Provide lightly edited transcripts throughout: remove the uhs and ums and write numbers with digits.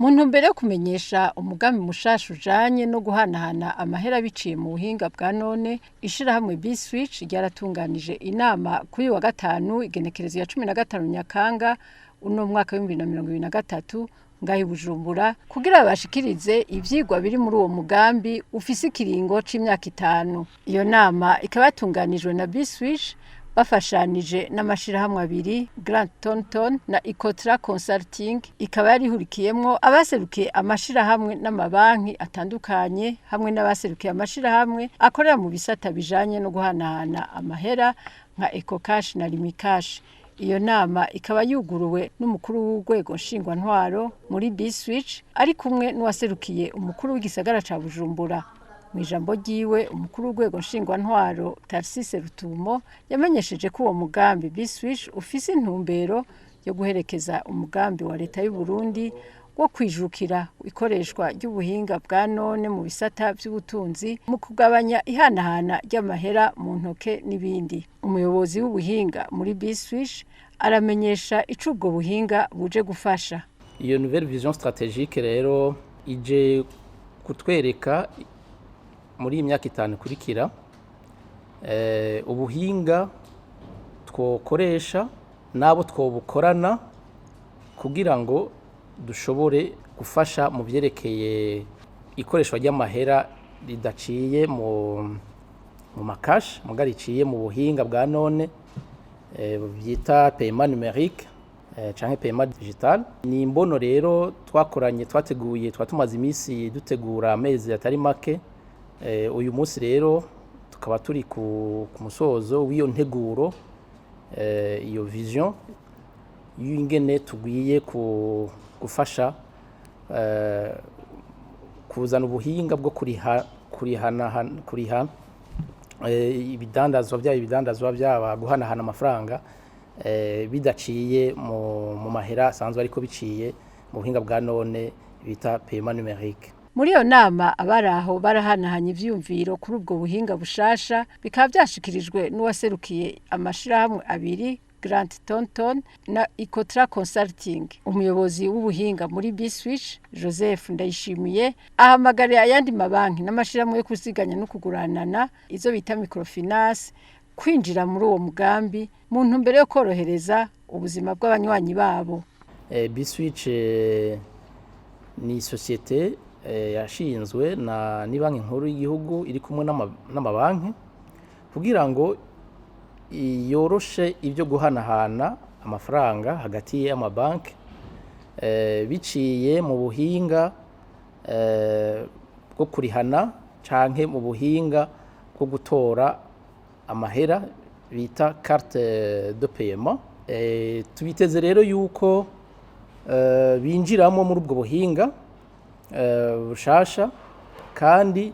Mu ntumbero yo kumenyesha umugambi mushasha ujanye no guhanahana amahera biciye mu buhinga bwa none, ishirahamwe B-Switch ryaratunganije inama kuri uyu wa gatanu, igenekerezo ya 15 Nyakanga uno mwaka w'2023, ngaho i Bujumbura, kugira bashikirize ivyigwa biri muri uwo mugambi ufise ikiringo c'imyaka 5. Iyo nama ikaba yatunganijwe na B-Switch bafashanije n'amashirahamwe abiri, Grant Thornton na Ecotra Consulting, ikaba yarihurikiyemwo abaserukiye amashirahamwe n'amabanki atandukanye hamwe n'abaserukiye amashirahamwe akorera mu bisata bijanye no guhanahana amahera nka EcoCash na Lumicash. Iyo nama ikaba yuguruwe n'umukuru w'urwego nshingwantwaro muri B-Switch ari kumwe n'uwaserukiye umukuru w'igisagara ca Bujumbura. Mu ijambo ryiwe, umukuru w'urwego nshingwantwaro Tharcisse Rutumo yamenyesheje ko uwo mugambi B-Switch ufise intumbero yo guherekeza umugambi wa leta y'u Burundi wo kwijukira ikoreshwa ry'ubuhinga bwa none mu bisata by'ubutunzi, mu kugabanya ihanahana ry'amahera mu ntoke n'ibindi. Umuyobozi w'ubuhinga muri B-Switch aramenyesha ico ubwo buhinga buje gufasha. Iyo nouvelle vision stratégique rero ije kutwereka muri iyi myaka 5 ikurikira ubuhinga twokoresha n'abo twobukorana kugira ngo dushobore gufasha mu byerekeye ikoreshwa ry'amahera ridaciye mu ma cash, muga riciye mu buhinga bwa none byita paiement numérique canke paiement digital. Ni imbono rero twakoranye, twateguye, twatumaze iminsi dutegura, amezi atari make. Uyu munsi rero tukaba turi ku musozo w'iyo nteguro, iyo vision y'ingene tugwiye gufasha kuzana ubuhinga bwo kuriha, kurihana, kuriha ibidandazwa, byaba ibidandazwa, byaba guhanahana amafaranga bidaciye mu mahera asanzwe, ariko biciye mu buhinga bwa none bita paiement numérique. Muri iyo nama, abari aho barahanahanye ivyiyumviro kuri ubwo buhinga bushasha, bikaba vyashikirijwe n'uwaserukiye amashirahamwe abiri, Grant Thornton na Ecotra Consulting. Umuyobozi w'ubuhinga muri B-Switch, Joseph Ndayishimiye, ahamagariye ayandi mabanki n'amashirahamwe yo kuziganya no kuguranana, izo bita microfinance, kwinjira muri uwo mugambi mu ntumbero yo korohereza ubuzima bw'abanywanyi babo. B-Switch ni société yashinzwe na ni Banki Nkuru y'igihugu iri kumwe n'amabanki kugira ngo yoroshe ibyo guhanahana amafaranga hagati y'amabanki biciye mu buhinga bwo kurihana canke mu buhinga bwo gutora amahera bita carte de paiement. Tubiteze rero yuko binjiramo muri ubwo buhinga bushasha kandi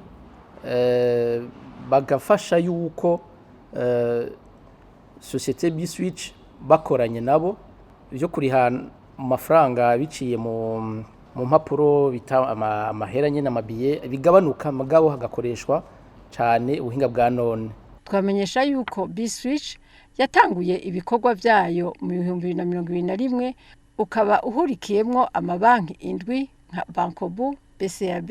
bagafasha yuko société B-Switch bakoranye nabo, byo kuriha amafaranga biciye mu mpapuro bita amahera nyine, ama billets, bigabanuka, mugabo hagakoreshwa cyane ubuhinga bwa none. Twamenyesha yuko B-Switch yatanguye ibikorwa vyayo mu 2021, ukaba uhurikiyemwo amabanki indwi nka Bancobu, BCAB,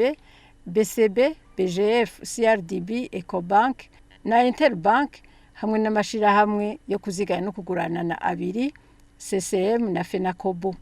BCB, BGF, CRDB, Ecobank na Interbank, hamwe n'amashirahamwe yo kuziganya no kuguranana abiri, CCM na Fenacobu.